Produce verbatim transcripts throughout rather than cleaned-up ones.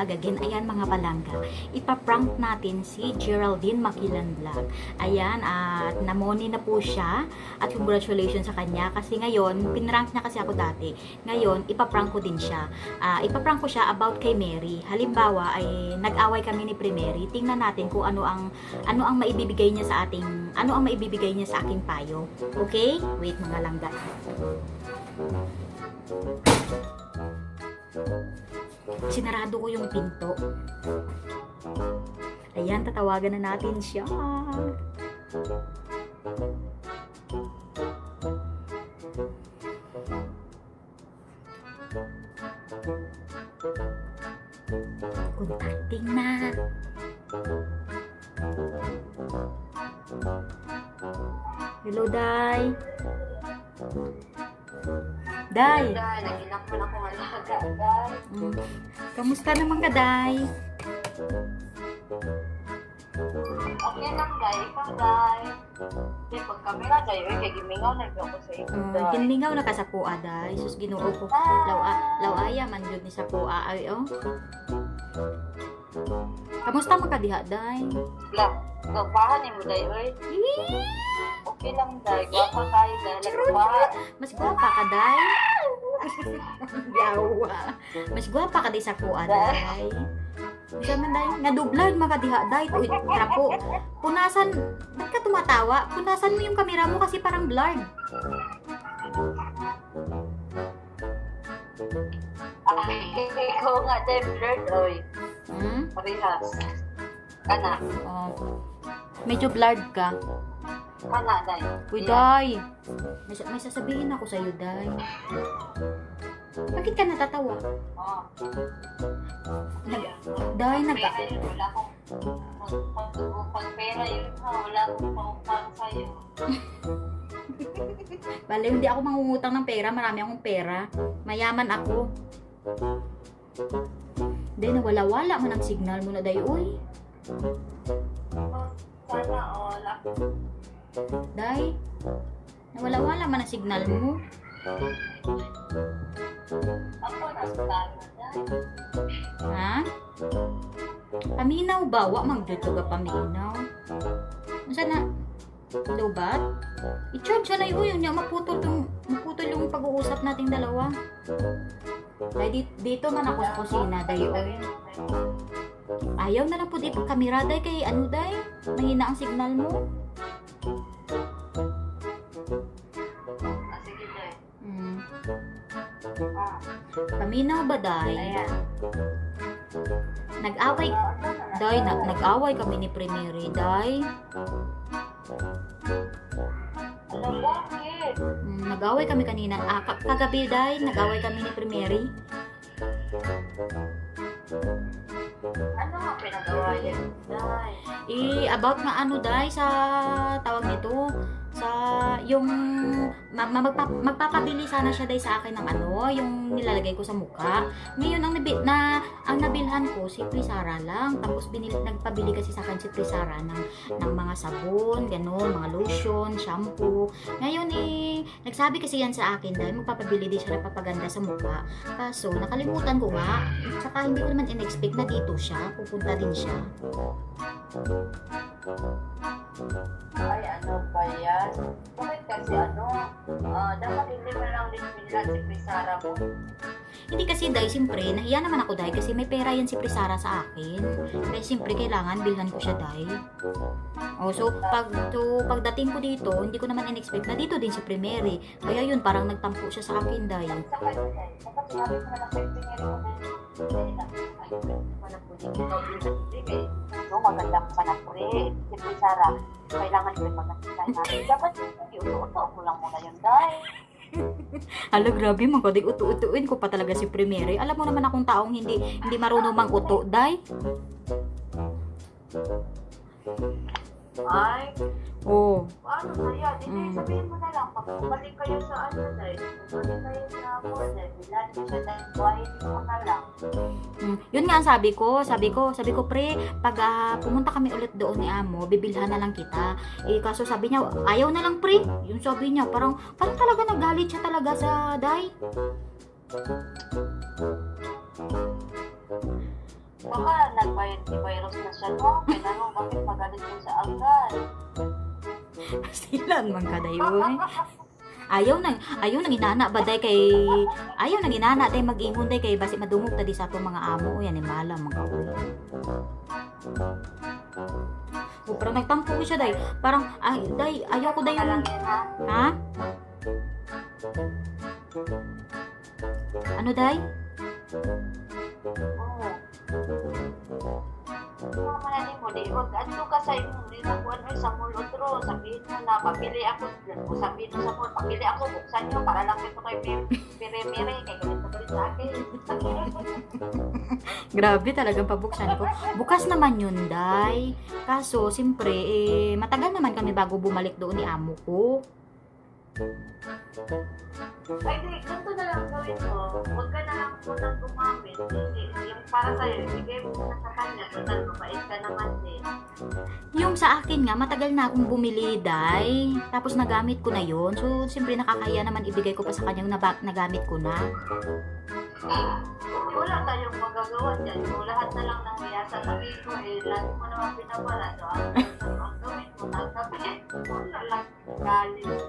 Again, ayan mga palangga, ipaprank natin si Geraldine Makilan Vlog. Ayan, at namoni na po siya. At congratulations sa kanya kasi ngayon, pinrank niya kasi ako dati. Ngayon, ipaprank ko din siya. Ah, ipaprank ko siya about kay Mary. Halimbawa, ay nag-away kami ni Pre Mary. Tingnan natin kung ano ang ano ang maibibigay niya sa ating ano ang maibibigay niya sa aking payo. Okay? Wait, mga langga. Sinarado ko yung pinto. Ayan, tatawagan na natin siya. Contacting na. Hello, Day. Day. Day, nagilak man ako nga alaga, Day. Mm. Kamusta naman ka, Day? Okay lang, Day. Ikaw, Day. Di, pag-camera, Day, uy, kay gimingaw na gyud ako sa imo, Ah, Day. Ginmingaw na ka sa kuha, Day. Sus, Ginoo ko. Ah. Law-, a-, law-aya man gyud ni sa kuha, ay, oh. Kamusta man ka diha, Day? La, gwapahan nimo, Day, uy. Ih! Okay lang, Day. Gwapa kayo, Day. Charot, Nagwa- charot. Mas gwapa ka, Day? Yawa. Mas gwapa ka, Day, sa kuha, Day. Day. Isa man, Day. Nga do blurred man ka diha, Day. Uy, trapo. Punasan, ba't ka tumatawa? Punasan mo yung kamera mo kasi parang blurred. Ay, ikaw nga, Day, blurred, oy. Hmm? Parehas. Kana. Oh. Medyo blurred ka. Kana, Day. Uy, Yeah. Day. May, sa- may sasabihin ako sa'yo, Day. Bakit ka natatawa? Oh. Nag- Day, nag- Pera yun, wala akong, pag, pag, pag pera yun, ha, wala akong pautang sa'yo. Bale, hindi ako mangungutang ng pera. Marami akong pera. Mayaman ako. Day, nawala-wala man ang signal mo na, Day, uy. Sana all. Day, nawala-wala man ang signal mo. Ako na sa tama, Day. Ha? Paminaw ba? Wa man gyud ka paminaw. Unsa na? Lobat? I-charge na yun, yun. Maputol yung, maputol yung pag-uusap nating dalawa. Day, di-, dito man ako sa kusina, Day, oh. Ayaw na lang po di pagkamera, Day, kay ano, Day? Mahina ang signal mo. Ah, sige, Day. Mm. Ah. Paminaw ba, Day? Ayan. Nag-away, Day, nag-, nag-away kami ni Primary, Day. Ano, bakit? Mm, nag-away kami kanina. Ah, ka-, kagabi, Day, nag-away kami ni Primary. Ano nga pinag-awayan, Day? Eh, about nga ano, Day, sa tawag nito, sa yung ma-, ma-, magpa-, magpapabili sana siya, Day, sa akin ng ano, yung nilalagay ko sa mukha. Ngayon, ang nabi-, na, ang nabilhan ko, si Prisara lang. Tapos, binil-, nagpabili kasi sa akin si Prisara ng, ng mga sabon, gano'n, mga lotion, shampoo. Ngayon, eh, nagsabi kasi yan sa akin, Day, magpapabili din siya ng papaganda sa mukha. Kaso, nakalimutan ko nga. Tsaka, hindi ko naman in-expect na dito siya. Pupunta din siya. Ay, ano ba yan? Bakit kasi ano? Ah, dapat hindi mo lang din binilhan si Prisara mo. Hindi kasi, Day, siyempre, nahiya naman ako, Day, kasi may pera yan si Prisara sa akin. Kaya siyempre, kailangan bilhan ko siya, Day. Oh, so, pag, so, pagdating ko dito, hindi ko naman in-expect na dito din si Primary. Kaya yun, parang nagtampo siya sa akin, Day. Sa kanya, Day. Dapat sinabi mo na lang sa engineer mo, Day. Dali lang. Ay, wala po dito. Hindi, kay, no, maganda pa na, pre. Si Prisara, kailangan ko yung maganda na. Dapat, iuto-uto mo lang muna yun, Day. Hala, grabe, man ka, Day, uto-utuin ko pa talaga si Primary. Alam mo naman akong taong hindi, hindi marunong mang-uto, Day. Ay. Oh. Paano na yan? Hindi, Mm. sabihin mo na lang, pag bumalik kayo sa ano, Day, bumalik kayo sa border, bilhan mo siya, Day, buhayin mo na lang. Mm. Yun nga ang sabi ko, sabi ko, sabi ko, "Pre, pag, ah, pumunta kami ulit doon ni Amo, bibilhan na lang kita." Eh, kaso sabi niya, "Ayaw na lang, pre." Yung sabi niya, parang, parang talaga nagalit siya talaga sa Day. Baka nag-virus na siya, no? Kaya ano, bakit magalit mo sa agad? Silan man ka, day, oy. Ayaw nang, ayaw nang inana ba, day, kay, ayaw nang inana, day, mag-ingon, day, kay basi madungog ta di sa atong mga amo, oy, animala man ka, oy. O, parang nagtampo ko siya, day. Parang, ay, day, ayaw ko, day, yung, ha? Ano, day? Oo. Ano man ni mo, di, wag adto ka sa imong, di na kuan, oy, sa mall, otro, sabihin mo na, "Papili ako," o sabihin mo sa mall, "Papili ako, buksan niyo para lang ito kay Mary, Mary, Mary, kay ganito, ganito sa akin." Grabe talagang pabuksan ko. Bukas naman yun, day. Kaso, siyempre, eh, matagal naman kami bago bumalik doon ni amo ko. Ay, di, ganito na lang gawin mo. Huwag ka na lang munang gumamit. Hindi, yung para sa'yo, ibigay mo na sa kanya. Total, mabait ka naman din. Yung sa akin nga, matagal na akong bumili, day. Tapos nagamit ko na yun. So, siyempre, nakakahiya naman ibigay ko pa sa kanya yung naba-, nagamit ko na. Hindi, wala tayong magagawa dyan. So, lahat na lang ng hiyasan na ko, eh, lagi mo naman pinapala. So, ang, ang gawin mo, nagkape. Wala lang. Galit.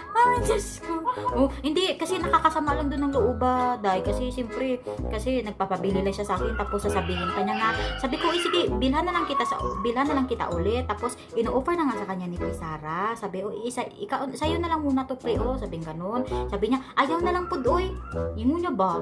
Ay, Diyos ko. Oh, hindi, kasi nakakasama lang doon ng loob, ah, day. Kasi, siyempre, kasi nagpapabili lang siya sa akin, tapos sasabihin pa niya nga, sabi ko, "Eh, sige, bilhan na lang kita sa, bilhan na lang kita ulit." Tapos, ino-offer na nga sa kanya ni Pre Sara. Sabi, "O, isa, ikaw, sa'yo na lang muna to, Pre, oh," sabi ng ganun. Sabi niya, "Ayaw na lang pud, oy." Ingon niya ba?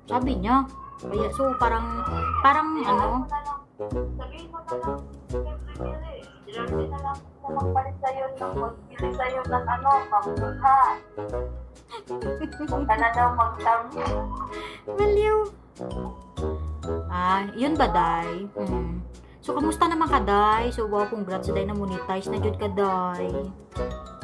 Sabi niya. Kaya, so, parang, parang, ano, Sabihin mo na lang, "Siyempre, Mary, Geraldine na lang po magpalit sa'yo ng, magpili sa'yo ng ano, pamukha." Huwag ka na daw magtampo. Baliw. Ah, yun ba, day? Hmm. So, kamusta naman ka, day? So, wow, congrats, day, na monetize na jud ka, day.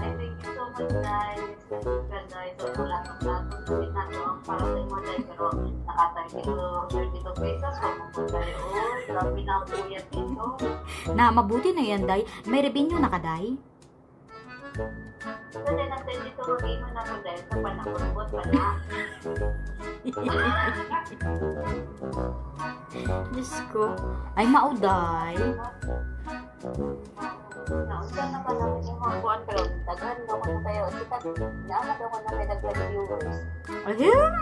Ay, thank you so much, guys. Thank you, guys. So, wala pa sa atin. Kasi na to, ang para sa imo, day, pero naka thirty-two, thirty-two pesos. So, kung tayo, uy, grabe na ang kuya dito. Na, mabuti na yan, day. May revenue na ka, day? Kasi na thirty-two, mag-ingon ako, day, sa panahon, buot pa na. Diyos ko. Ay, mao, day. Naunsa naman ang imong kuan, pero daghan daw ko na kayo. Sikat, naman daw ko na may dagdag viewers. Ayun!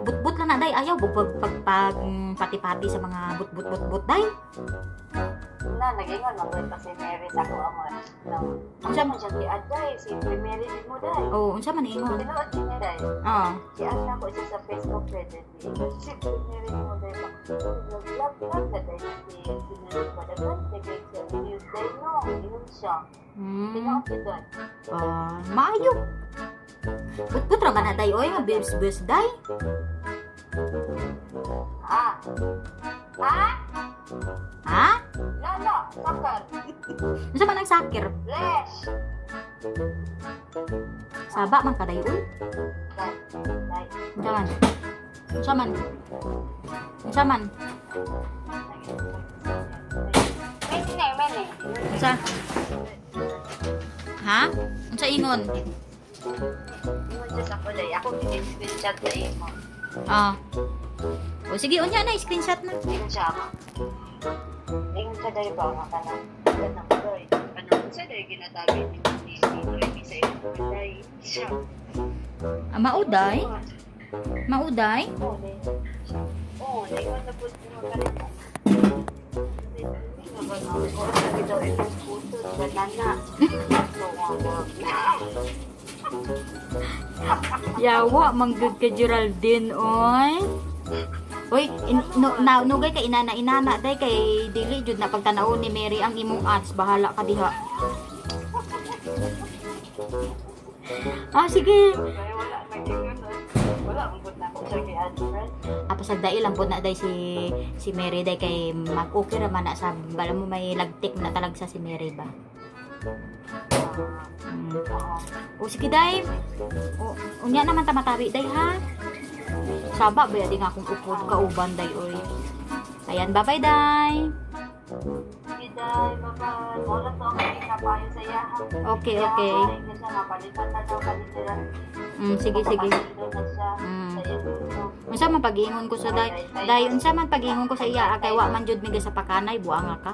Butbot lang na, day. Ayaw, pag, pag, pag, pag, mm, pati-pati sa mga butbot-butbot, day. Na, nag-ingon, mabuhay pa si Mary sa ako, amo. No. Unsa man siya, si Aday, si Mary din mo, day. Oh, unsa man ingon? Tinuod din niya, day. Ah. Si Aday ko siya sa Facebook, day, day. Shit, may rin mo, day, ba? Nag-love, love na, day, si, si Nani Padagan, kay, kay, si News, day, no? Ingon siya. Hmm. Tinuod, day. Ah, maayo. Butbot ra man na, day, oy, nga bibs-bibs, day. Ah. Ha? Ha? Lala, sakar. Unsa man ang sakir? Flesh. Saba man ka, day, uy. Day, day. Unsa man? Unsa man? Unsa man? May sinay, may ni. Unsa? Ha? Unsa ingon? Ingon siya sa ako, day. Ako, gini-screenshot sa imo. Ah. O, sige, unya na, screenshot na. Ingon siya ako. Ingon siya, day, ba, nga kanang, kanang, day. Kanang, unsa, day, ginatabi ni, ni, ni Remy sa imo, day? Siya. Ah, mao, day? Mao, day? Oo, day. Oo, day, ingon na po, ingon ka rin. Yawa man gud ka, Geraldine, oy. Oy, in-, no, na, nugay ka inana-inana, day, kay dili jud na pagtan-awon ni Mary ang imong ads, bahala ka diha. Ah, sige. Ay, wala, nag-ingon, no? Wala, ambot na ako siya kay Alfred. Ah, pasagdai lang po na, day, si, si Mary, day, kay mag-okay ra man na sa, bala mo may lagtik na talag sa si Mary ba? Mm. O, sige, day. O, unya naman ta matabi, day, ha? Saba ba di nga akong upod kauban, day, oy. Ayan, bye-bye, day. Ay, bye-bye. Wala to ang kapayo sa iya. Okay, okay. Ay, kasi mapalitan na daw kami nila. Mm, sige, sige. Mapalitan na siya Mm. sa iya gusto. Unsa man pag-ingon ko sa day? Day, unsa man pag-ingon ko sa iya? Kay wa man jud mi gasapakanay, buanga ka.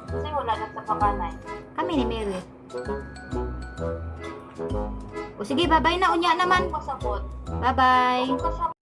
Kasi wala na sa pakanay. Kami ni Mary. O sige, babay na unya naman. Pasabot. Bye-bye. Pasabot.